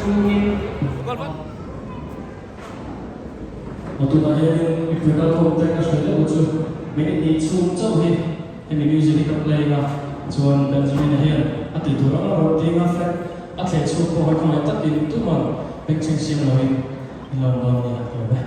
chhungin. Aw tunah hianin mipui kalkhawm te ka hrilh deuh chu minute hnih chhung chauh hi hemi music hi ka play a, chuan Benjamin-a hian a tih tur ang a rawn ding a, flag a thleh chhung pawh hi khawngaih takin tuman bengchheng siam loin in lo dawn nia ka lawm e.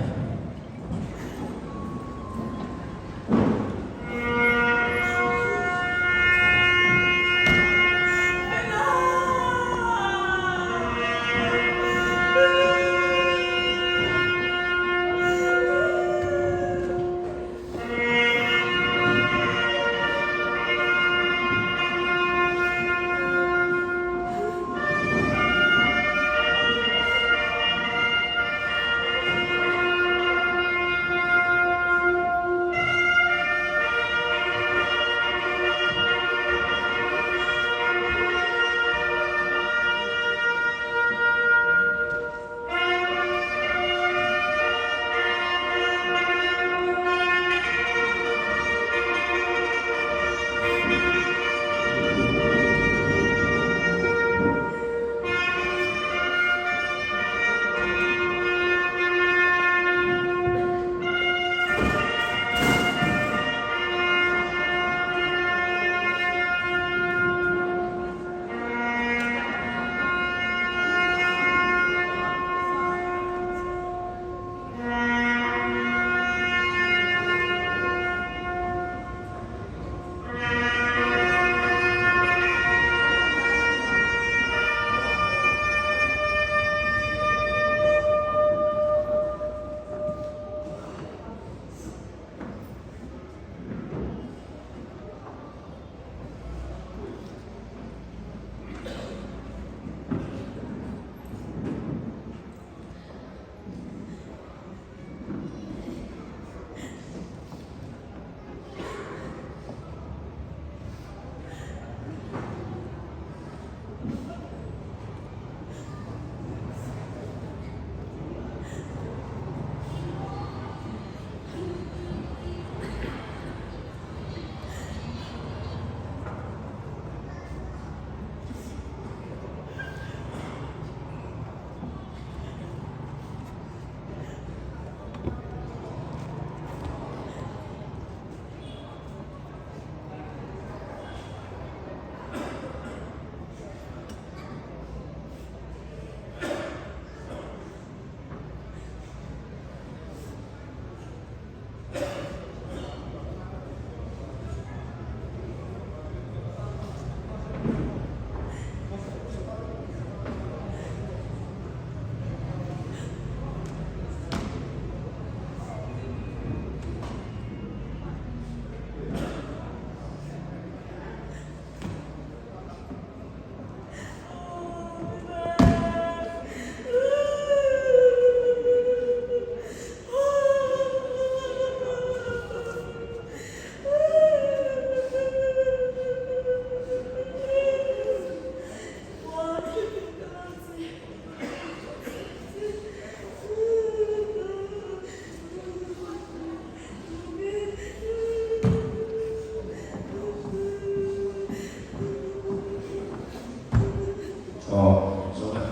Aw, zawk e.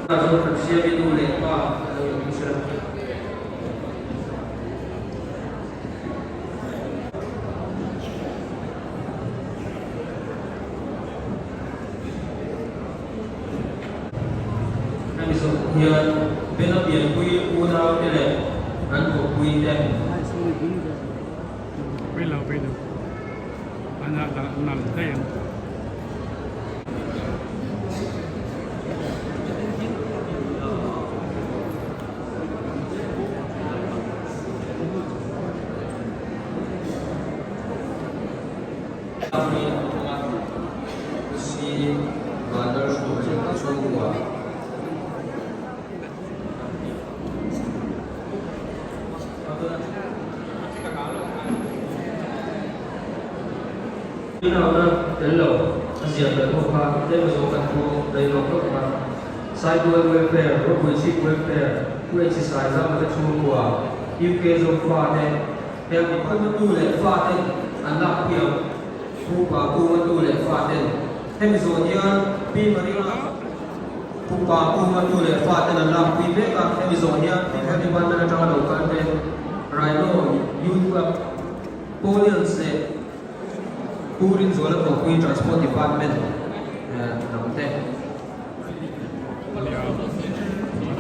Chuan Pathian i nu leh pa a lo in hre. Hemi zawh hian Bena pianpui unaute leh an kawppuite. Inauta tel lo a ziah belh ho kha tlem zawng kan pu rei lawk lawk ang a. Saiduai Welfare, Ropui Chhip Welfare, Pu Echi Saizama te chhungkua, UK Zofa te. Heng mi nu leh fa ten an lakpui ang. Pu Pa Kunga nu leh fa ten hemi zawh hian Pi Marina Pu Pa Kunga nu leh fa ten an lakpui mek a, hemi zawh hian Health Department atanga lo kal te Rhino Youth Club, Polians leh Pu Rinzuala Thawhpui Transport Department lam te.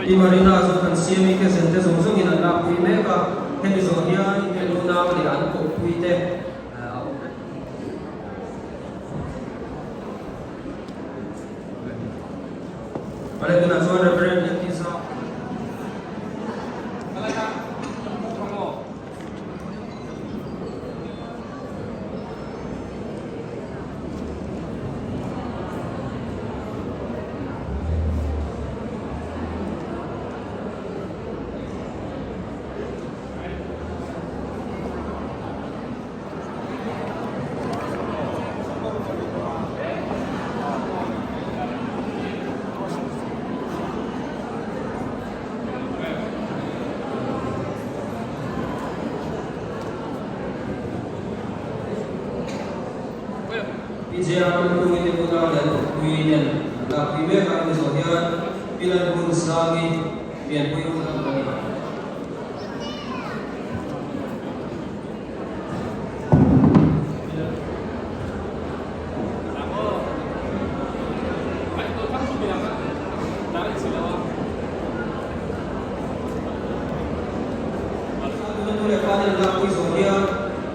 Pi Marina chu kan CME te zen te zawng zawngin an lakpui mek a, hemi zawh hian an unau leh an kawppui te a awm vek. Awle tunah chuan Reverend Liantiza. PJR Lungpui te unau leh Thawkpui nen an lakpui mek a, hemi zawh hian Pi Lalhmunsangi pianpui hun a ni.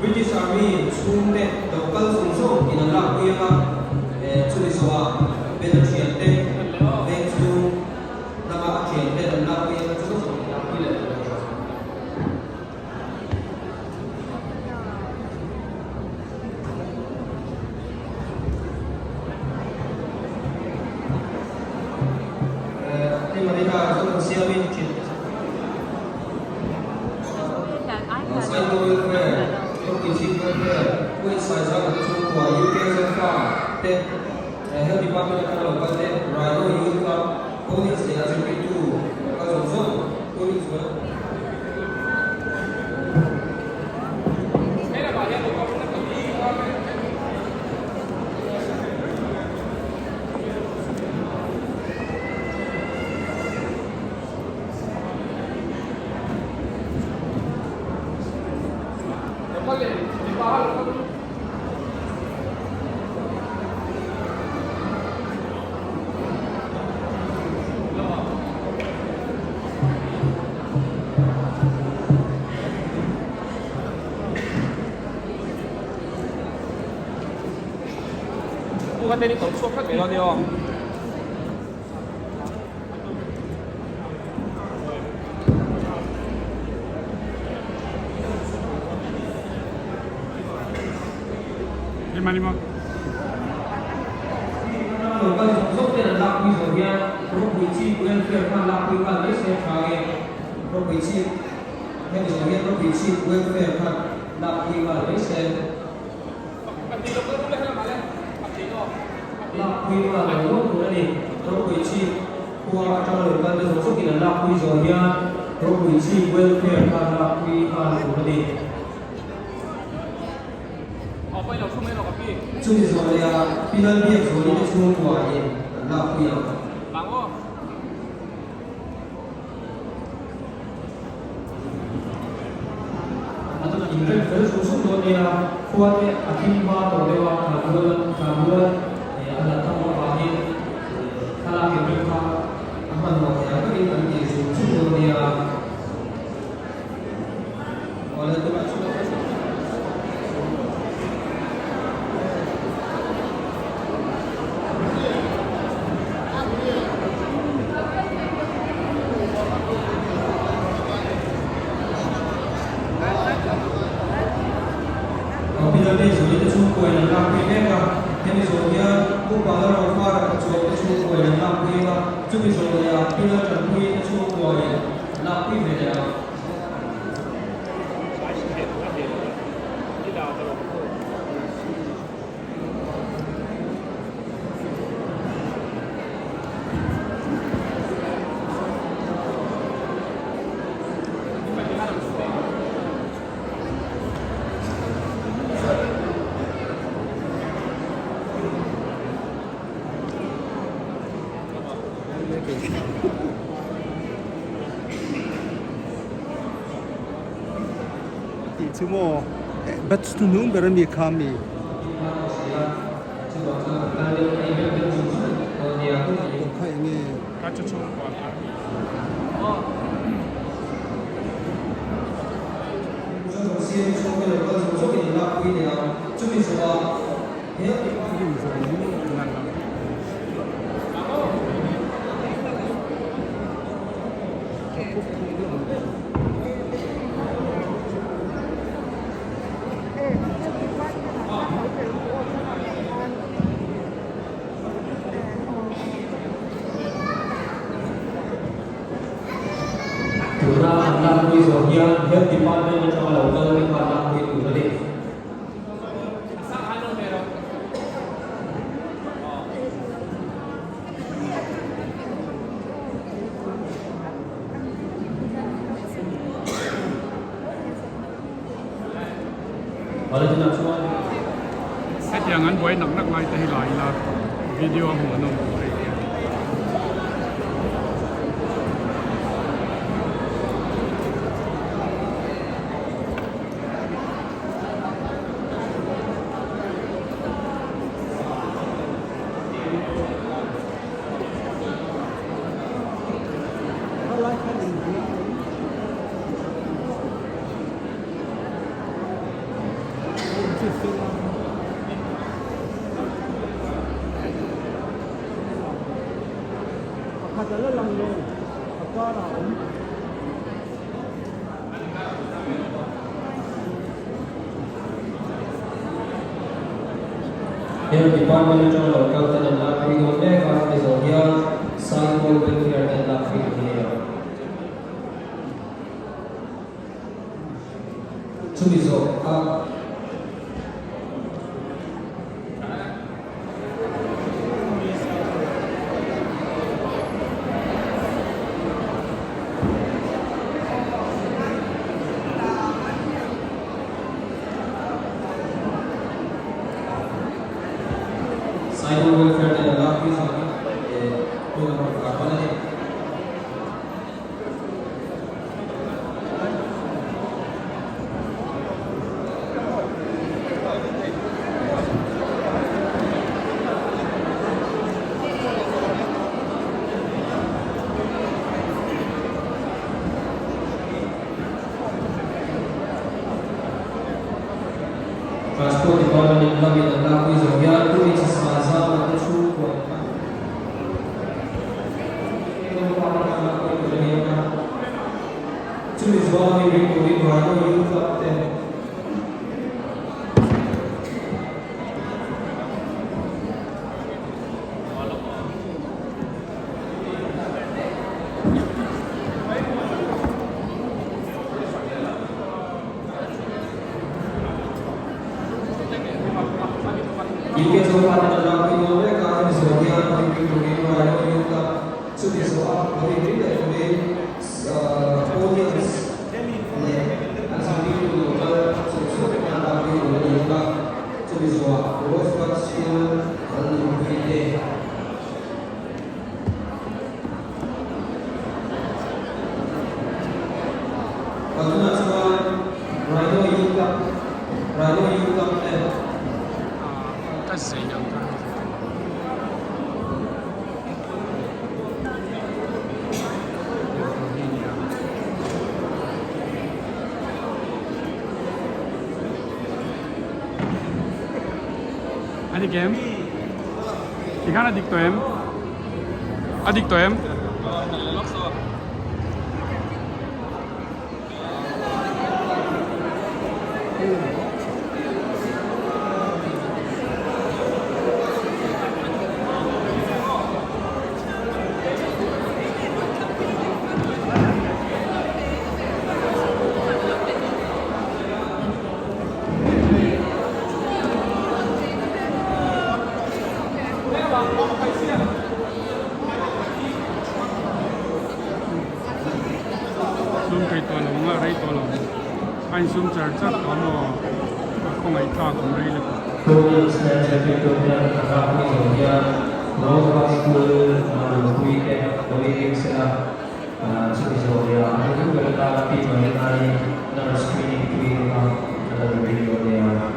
British Army chhungte lo kal zawng zawng in an lakpui ang a, chumi zawhah Ben a thiante veng chhung lama a thiante an lakpui ang a, chu zawng zawng in lakpui leh tawh lo. Health Department atanga lo kal te, Rhino Youth Club, Police leh a zirtirtu lo kal zawng zawng Police chuan. Local zawng zawng ten an lakpui zawh hian ropui chi welfare khan lakpui nghal mai se tha nge ropui chi hemi zawh hian ropui chi welfare khan lakpui nghal mai se lakpui nghal lo lo tur a ni ropui chi khua atanga local te zawng zawngin an lakpui zawh hian ropui chi welfare khan lakpui nghal tur a ni. Chumi zawh leh a Pi Lalbiak Zawli te chhungkua in an lakpui ang. A tuna inrem fel zung zung dawn nia, khua te a thim hma tawh deuh a, tlanbual a hlat tham avangin thlalak inrem kha a hmanhmawh thei ang takin an tih zung zung dawn nia. Chumi zawh leh a pillar tanpui te chhungkua in lakpui ve leh ang. chu maw batch hnuhnung ber ami kha ami. Kha enge. Tuna an lakpui zawh hian Health Department atanga lo kal te kha an lakpui tur a ni. Hetiang an buai nak nak lai te hi la ila video a hmuh an awm tur hei hian. Pakhat a la lang lo, a karah a awm. Health Department atanga lo kal ten an lakpui dawn mek a, hemi zawh hian Saipawl Welfare te an lakpui dawn a ni a. Chumi zawh a. Cyber Welfare ten a lakpui zawh hi hun a rawn kar dawn a ni. Transport Department in lamin an lakpui zawh hian Pu Inchhasazama te chhungkua an Chumi zual mi ring turin Rhino Youth Club te UK Zofa ten an lakpui dawn mek a, hemi zawh hian ring turin Rhino Youth Club chumi zawh a lo inring leh turin audience leh an zirtirtu lo kal chho chho te khan lakpui tur a ni bawk a, chumi zawhah Rosebud School an luhpui te. Tunah chuan Rhino Youth Club Rhino Youth Club te. Ka zei ang ka hre thei. A dik em? Tikhan a dik tawh em? A dik tawh em? Sum thei tawh lo nga rei tawh lo a insum char char tawh maw a khawngaih thlak awm rei lutuk. Police leh traffic te hian an lakpui zawh hian Rosebud School nupui te lo inring sela chumi zawh leh ah an ru ber atan Pi Marina-i nurse screening pui bawk a. ring dawn nia.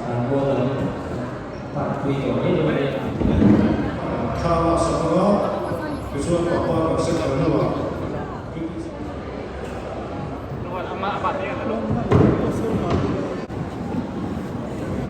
Thlan mual lam panpui tawh.